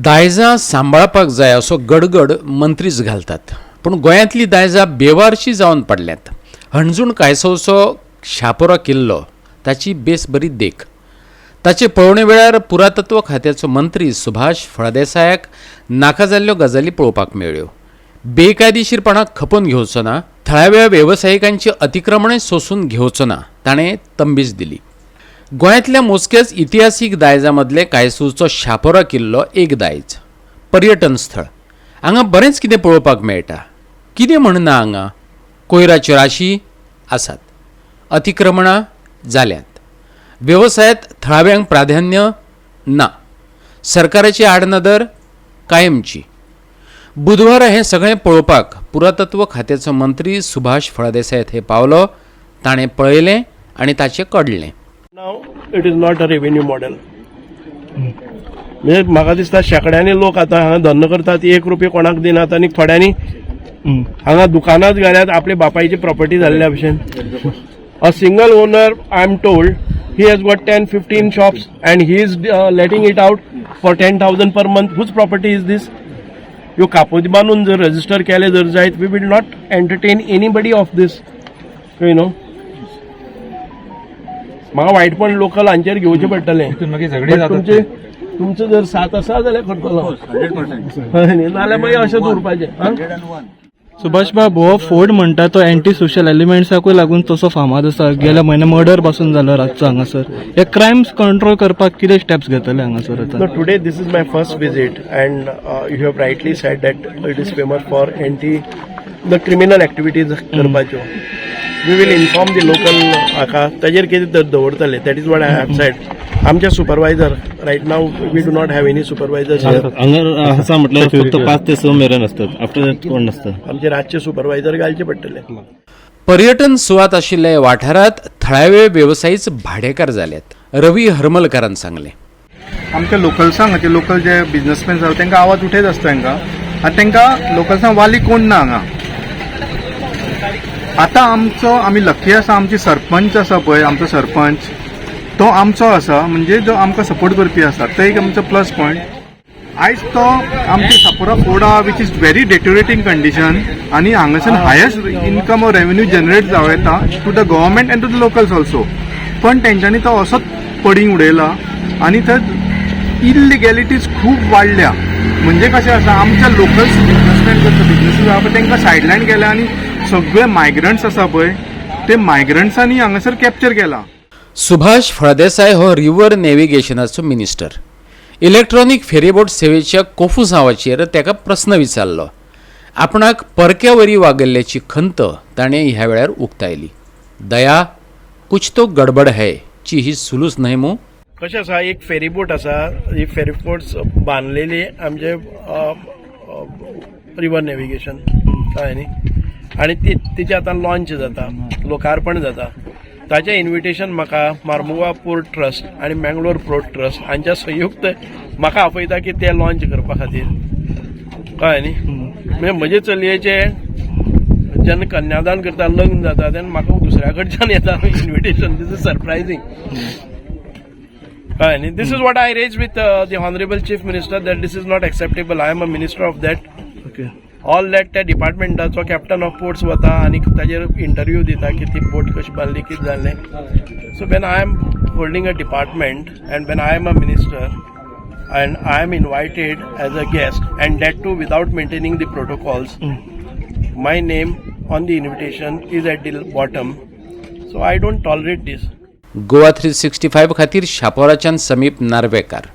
दायजां सांबाळपाक जाय असो गडगड मंत्रीच घालतात, पूण गोंयांतलीं दायजां बेवारशी जावन पडल्यांत. हणजूण कायसवचो शापोरा किल्लो ताची बेस बरी देख. ताचे पळोवणे वेळार पुरातत्व खात्याचो मंत्री सुभाष फळदेसायाक नाका जाल्ल्यो गजाली पळोवपाक मेळ्ळ्यो. बेकायदेशीरपणाक खपोवन घेवचो ना, थळाव्या वेवसायिकांची अतिक्रमणय सोसून घेवचो ना, ताणें तंबीज दिली. गोंयांतल्या मोजक्याच इतिहासीक दायजां मदलें कायसूरचो शापोरा किल्लो एक दायज. पर्यटन स्थळ. हांगा बरेंच कितें पळोवपाक मेळटा. कितें म्हण ना हांगा. कोयराच्यो राशी आसात, अतिक्रमणां जाल्यांत, वेवसायांत थळाव्यांक प्राधान्य ना, सरकाराची आडनदर कायमची. बुधवारा हें सगळें पळोवपाक पुरातत्व खात्याचो मंत्री सुभाष फळदेसाय थंय पावलो. ताणें पळयलें आनी ताचें कडलें. Now it is not a revenue model. म्हणजे म्हाका दिसता शेंकड्यांनी लोक आतां हांगा धंदो करतात, एक रुपया कोणाक दिनात आनी थोड्यांनी हांगा दुकानाच घाल्यात आपले बापायची प्रॉपर्टी जाल्ल्या भशेन. A single owner, I am told, he has got 10 15 shops and he is letting it out for 10,000 per month. Whose property is this? ह्यो कापोती बांदून जर रजिस्टर केले जर जायत, we will not entertain anybody of this. म्हाका वायटपण local हांचेर घेवचें पडटलें. तितून मागीर झगडीं But जातात. तुमचे तुमचं जर साथ आसा जाल्यार करतलो. हय न्ही? नाल्यार मागीर अशेंच उरपाचें, आं? सुभाष बाब, हो फोर्ट म्हणटा तो एंटी सोशल एलिमेंट्साकूय लागून तसो फामाद आसा. गेल्या म्हयन्या मर्डर पासून जालो रातचो हांगासर. हे क्रायम्स कंट्रोल करपाक कितें स्टेप्स घेतले हांगासर आतां? No, today this is my first visit, and you have rightly said that it is famous for anti the criminal activities करपाच्यो. We will inform the local हाका ताजेर कितें तर दवरतले. That is what I have said. आमचे supervisor, right now we do not have any supervisor. हांगा आसा म्हटल्यार फक्त 5 ते 6 मेरेन असतात, आफ्टर that कोण नासता. आमचे रातचे सुपरवायझर घालचे पडटले. पर्यटन सुवात आशिल्ल्या ह्या वाठारांत थळावे वेवसायीच भाडेकार जाल्यात, रवी हरमलकारान सांगलें. आमच्या लोकल्सांक, हाचे लोकल जे बिझनसमॅन आसा, तांकां आवाज उठयत आसता तांकां आनी तांकां लोकल्सांक वाली कोण ना हांगा. आतां आमचो, आमी लकी आसा, आमची सरपंच आसा पळय, आमचो सरपंच तो आमचो आसा, म्हणजे जो आमकां सपोर्ट करपी आसा, तो एक आमचो प्लस पॉयंट. आयज तो आमची सापोरा फोर्ट आहा, which is very deteriorating condition, आनी हांगासर highest income or revenue generate जावं येता to the government and to the locals also, पण तेंच्यांनी तो असोच पडींग उडयला आनी थंय इलिगॅलिटीज खूब वाडल्या. म्हणजे कशें आसा, आमच्या लोकल्स बिझनसमॅन करता, बिझनसीस आहा पळय, तांकां सायडलायन केल्या आनी सगळे मायग्रंट्स आसा पळय, ते मायग्रंट्सांनी हांगासर कॅप्चर केला. सुभाष फळदेसाय हो रिव्हर नेव्हिगेशनाचो मिनिस्टर. इलेक्ट्रॉनिक फेरीबोट सेवेच्या कोफुसांवाचेर ताका प्रस्न विचारलो. आपणाक परक्या वरी वागल्ल्याची खंत ताणें ह्या वेळार उक्तायली. दया, कुछ तो गडबड है ची ही सुलूस न्हय मूं? कशें आसा, एक फेरीबोट आसा. ही फेरीबोट बांदलेली आमचे रिवर नेव्हिगेशन, कळ्ळें न्ही? आनी ती तिचें आतां लॉन्च जाता, लोकार्पण जाता. ताचें इन्विटेशन म्हाका मार्मुगांव पोर्ट ट्रस्ट आनी मँगलोर पोर्ट ट्रस्ट हांच्या संयुक्त म्हाका आपयता की ते लॉन्च करपा खातीर, कळ्ळें न्ही? म्हणजे म्हजे चलयेचे जेन्ना कन्यादान करता, लग्न जाता, तेन्ना म्हाका दुसऱ्या कडच्यान येता invitation. This is surprising, कळ्ळें न्ही? This is what I raise with the honourable Chief Minister, that this is not acceptable. I am a minister of that all that. त्या डिपार्टमेंटाचो कॅप्टन ऑफ पोर्ट्स वता आनी ताजेर इंटरव्यू दिता की ती बोट कशी बांदली, कितें जालें. So when I am holding a department and when I am a minister and I am invited as a guest, and that too without maintaining the protocols, my name on the invitation is at the bottom. So I don't tolerate this. Goa 365 खातीर शापोराच्यान समीप नार्वेकार.